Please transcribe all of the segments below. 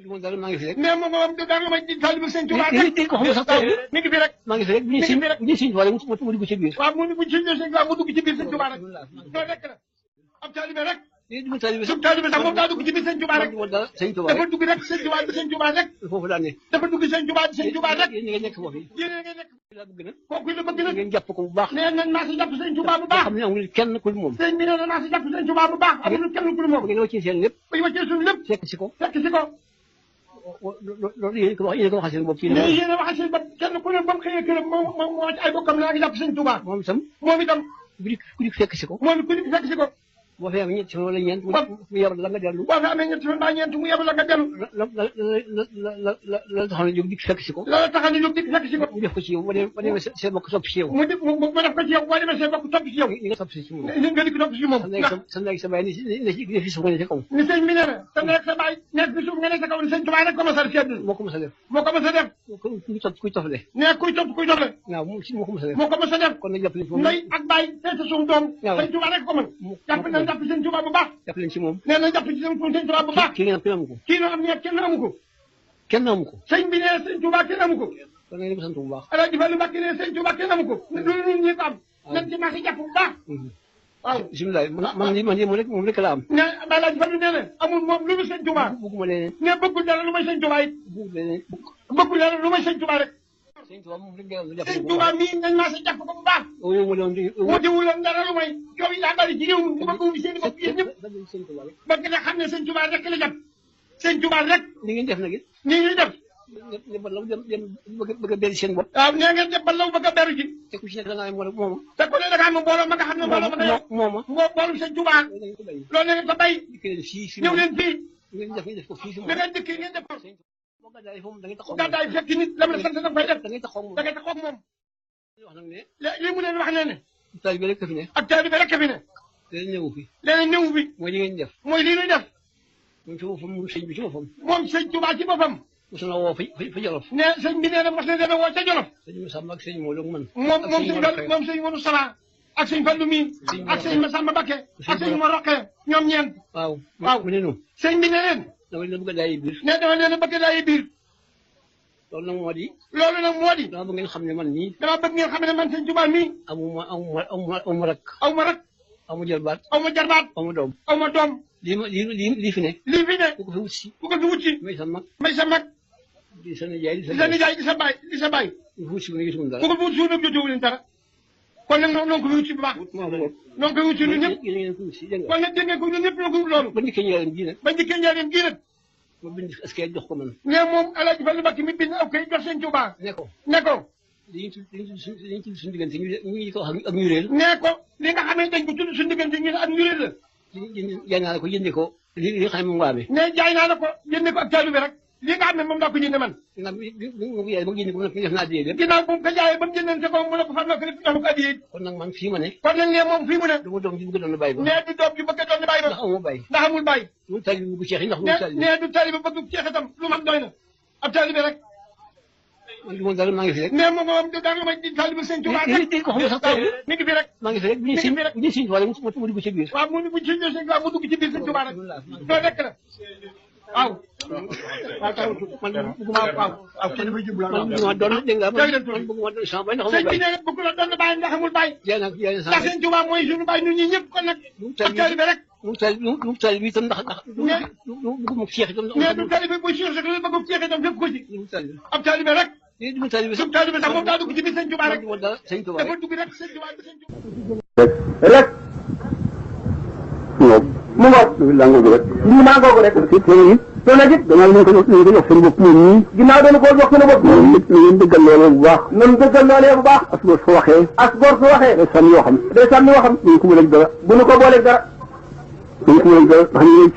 moom dara maa ngi fi rek. mais moom dara may di taalibe sëñ Tuubaa rek. ko xam sax mi ngi fi rek. maa ngi fi rek bu ñu siñ wala mu dugg ci biir. waaw mu dugg ci biir sëñ Tuubaa mu dugg ci biir sëñ Tuubaa rek. loolu rek la ab taalibe rek. du taalibe sax moom daa dugg ci biir sëñ Tuubaa rek. dafa dugg rek sëñ Tuubaa bi sëñ Tuubaa rek. foofu daan ne. dafa dugg sëñ Tuubaa bi sëñ Tuubaa rek. yéen nga nekk foofu. yéen nga nekk. laa bëgg nag. kooku la bëgg nag. ngeen jàpp ko bu baax. nee nañ maa si jàpp sëñ Tuubaa bu baax. xam ne amul kenn ku moom. sëñ bi nee na maa si jàpp sëñ Tuubaa bu baax amul kenn ku moom. ngeen wàccee seen lépp. ba ñu wàccee suñu lépp. fekk si ko. fekk si ko. loolu yéen ko waxal seen bopp. mais yéen a waxal seen bopp kenn ku ne ba mu xëyee këram moo ci ay bokkam naa ngi jàpp sëñ Tuubaa. moom itam. ku di fekk si ko. moom ku di fekk si ko. boo fi amee ñetti fan wala ñeent. mu yebal la nga dellu. boo fi amee ñetti fan mbaa ñeent mu yebal la nga dellu. la taxaw na jóg dikk fekk si ko. la taxaw na jóg dikk fekk si ko. mu def ko ci yow ba demee seen bokk topp ci yow. mu def ko ci yow boo demee seen bokk topp ci yow. li nga topp si moom. nga dikk topp si moom. sa ndey sa baay ne fi suuf nga ne ca kaw. ni sëñ bi nee na sa ndey sa baay nekk fi suuf nga ne ca kaw ni sëñ Tuubaa rek commencé def. moo ko mos a def. moo ko mos a def. kuy tofle. nee kuy tofle. waaw moo ko mos a def. moo ko mos a def. kon nag jàpp leen ndey ak baay feete suñu doom. waaw sëñ Tuubaa rek ko mën. jàpp sëñ Tuubaa bu baax. jàpp leen ci moom. nee na jàpp ci sëñ Tuubaa bu baax. kii ngeen kenn amu ko. kii nga am ne kenn amu ko. kenn amu ko. sëñ bi nee sëñ Tuubaa kenn amu ko. kon nag sant bu baax. Alaaji Fallu Mbàkke nee sëñ Tuubaa kenn amu ko. loolu ñun ñëpp am. nañ ci maa si jàpp bu baax. waaw bisimilah man moom rek la am. nee Alaaji Fallu nee na amul moom lu mu sëñ Tuubaa. bëgguma leneen. nee bëggul dara lu may sëñ Tuubaa it. bëggul dara lu may sëñ Tuubaa rek. sëñ Tuubaa moom rek la jàpp. sëñ Tuubaa mii nañ maa si jàpp ko bu baax. mu diwuloon dara lu may coow yi daa bari ci réew mi mu bëgg wu seen bopp yéen ñëpp. bëgg nga xam ne sëñ Tuubaa rek la jàpp. sëñ Tuubaa rek. ni ngeen def nag it. nii ñuy def. dem bëgg a beru seen bopp. waaw nee ngeen def ba law bëgg a beru ji. te ku ci nekk da ngaa am mooma. te ku ne da ngaa am mbooloo ma nga xam ne mbooloo ma nga yor. mooma. mbooloo sëñ Tuubaa. loolu na ngeen ko bay. ñëw leen fii. ngeen def ko fii fi moom. da ngeen dëkk ngeen def ko. boo gàddaay foofu da ngay taxaw gàddaay fekk nit lam la sant da nga koy def. da ngay taxaw moom da ngay taxaw moom. wax nag ne. lii mu leen wax ne ne. taalibe rek fi ne. ak taalibe rek fi ne. leneen ñëwu fi. leneen ñëwu fi. mooy li ngeen def. mooy lii ñuy def. moom ci boppam moom sëñ bi ci boppam. moom sëñ Tuubaa ci boppam. mos na woo fa Jolof. ne sëñ bi nee na mos na demee woo ca Jolof. sëñ Masamba ak sëñ Modou ak man. moom sëñ Modou Sala ak sëñ Fallu mi ak sëñ Masamba Mbakke ak sëñ Mor Roqe ñoom ñeent. waaw mu ne ñu. sëñ bi ne leen. dama leen bëgg a daay biir. ne dama leen bëgg a daay biir. loolu nag moo di. dama bëgg ngeen xam ne man nii. dama bëgg ngeen xam ne man sëñ Tuubaa mii. amuma rak. aw ma jarbaat. aw ma doom. lii fi ne. ku ko fi wut si. may sa mag. di sa nijaay di sa baay. ku ko fi wut si mu ne gisuma dara. ku ko fi wut si nag jotewu leen dara. kon nag noonu ko fi wut si bu baax. noonu ko fi wut si ñun ñëpp. kon nag dégg ngeen ko ñun ñëpp ñoo ko wut loolu. ba njëkkee njëriñ gii nag. ma bind askan jox ko man. mais moom Alaaji Fallu Mbàkke mi bind aw kay jox sëñ Tuubaa. ne ko. dañuy tudd suñu diggante ñu ko wax ak ñu réel. ne ko li nga xam ne dañ ko tudd suñu diggante ñu ne ak ñu réel la. jaay naa la ko jëndee ko li nga xam ne moom waa bi. ne jaay naa la ko jëndee ko ak taalibe rek li nga xam ne moom daa ko jëndee man. ginnaaw bi mu ko jaayee ba mu jëndee ko nag def naa addiya lépp. ginnaaw bu mu ko jaayee ba mu jëndee ko mu ne ko fan la ko def jox ko addiya. kon nag man fii ma ne. kon nag ne moom fii mu ne. du ma doom ji bëgg doon bàyyi ba. ne du doom ji bëgg doon bàyyi ba. ndax amul bàyyi. du taalibe bu ceex yi ndax du taalibe. ne du taalibe bëgg ceex itam lu mag doy na ab taalibe rek. man du ma dara maa ngi fi rek. mais moom dara may di taalibe sëñ Tuubaa rek. ko xam sax mi ngi fi rek. maa ngi fi rek bu ñu siñ wala mu dugg ci biir. waaw mu dugg ci biir sëñ Tuubaa mu dugg ci biir sëñ Tuubaa rek. loolu rek la waaw. waaw taw man bëgguma waaw kenn fay jublu man bëgguma doon dégg nga man bëgguma doon sama bay ndax amul bay. sëñ bi nee bëgg la doon bàyyi ndax amul bay. ndax sëñ Tuubaa mooy suñu bay ñun ñi ñëpp kon nag. ak taalibe rek. mu taalibe itam ndax bëgguma ceex itam. mais du taalibe bu ceex rek la bëgg ceex itam fépp ko ci. ab taalibe rek. du taalibe sax moom daa dugg ci biir sëñ Tuubaa rek. dafa dugg rek sëñ Tuubaa bi sëñ Tuubaa. rek. mu ngoog. lii maa ngoogu rek. te nag it gannaaw ñu ko jox seen bopp ñun ñii. ginnaaw dañu koo jox seen bopp ñun ñii. ngeen dëggal loolee bu baax. ñun dëggal loolee bu baax. as góor su waxee. day sànni yoo xam. duñu ko booleeg dara. duñu ko booleeg dara. ndax ñu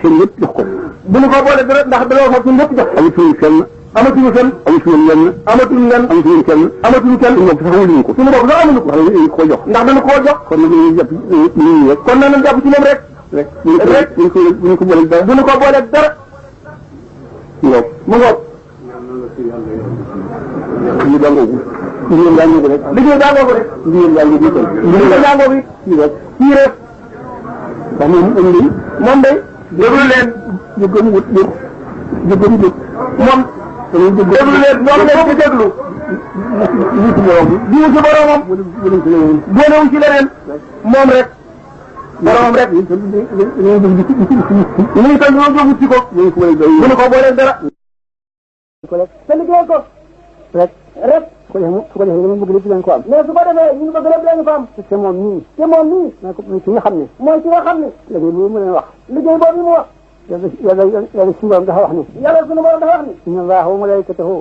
seen yëpp jox ko. duñu ko booleeg dara ndax dañoo fab suñu yëpp jox ko. amatuñu kenn. amatuñu kenn. suñu bopp sax amuñu ko. suñu bopp sax amuñu ko. dañu ko jox. ndax dañu koo jox. kon nag dañuy jàpp ñun rek. kon nag nañ jàpp ci moom rek. duñu ko booleeg dara. duñu ko booleeg dara. mu ngoog. lii daa ngoogu. liggéey daa ngoogu rek. liggéey daa ngoogu rek. kii rek. ndax moom day. déglu leen. ñu gëm wut déglu déglu moom. déglu leen ñoom leen di déglu. lii ci boromam. lii ci boromam. boolewul ci leneen. moom rek. boromam rek. lii itam ñoo jóg ci ko. ñu ko boolee dara. te liggéey ko. rek. su ko defee ñu bëgg lépp leen ko am. mais su ko defee ñu bëgg lépp leen ko am. te moom nii. mooy ki nga xam ne. liggéey boobu mu leen wax. liggéey boobu mu wax. yàlla suñu borom dafa wax ni. inna allaha wa malaikatahu.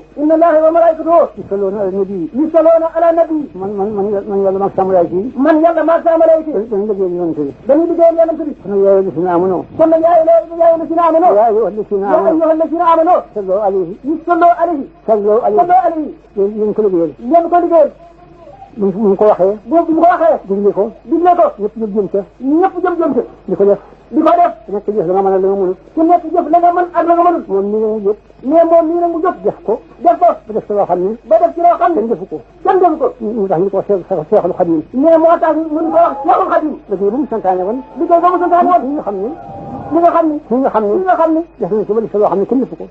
yusalluna ala nabi. man yàlla maag sa malaayika yi. dañuy liggéeyal yonent bi. kon yaa ayyuhallazina amanu. yaa ayyuhallazina amanu. sallu alayhi. yéen ko liggéeyal. bu mu ko waxee. digle ko. ñëpp jëm ca. di ko def. nekk jëf la nga mën a la nga mënut. moom nii la mu jóg. def ko. ba def ci loo xam ne. kenn defu ko. mu tax ñu ko Seexul Xadiim. moo tax ñu ko wax Seexul Xadiim. liggéey ba mu santaane woon. ñi nga xam ne. def na ci ba def ci loo xam ne kenn defu ko.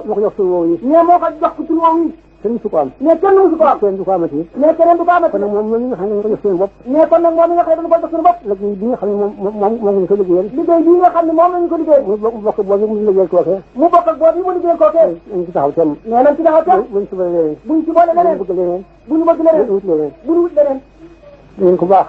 moo ko jox tur woowu yi. kenn musu ko am. kenn du ko amati. kon nag moom ñooñu nga xam ne dañu ko jox seen bopp. liggéey bi nga xam ne moom lañu ko liggéeyal. mu bokk boobu mu liggéeyal kookee. nañ ci taxaw tem. buñ ci boole leneen. buñ bëgg leneen. buñ wut leneen. dangeen ko baax.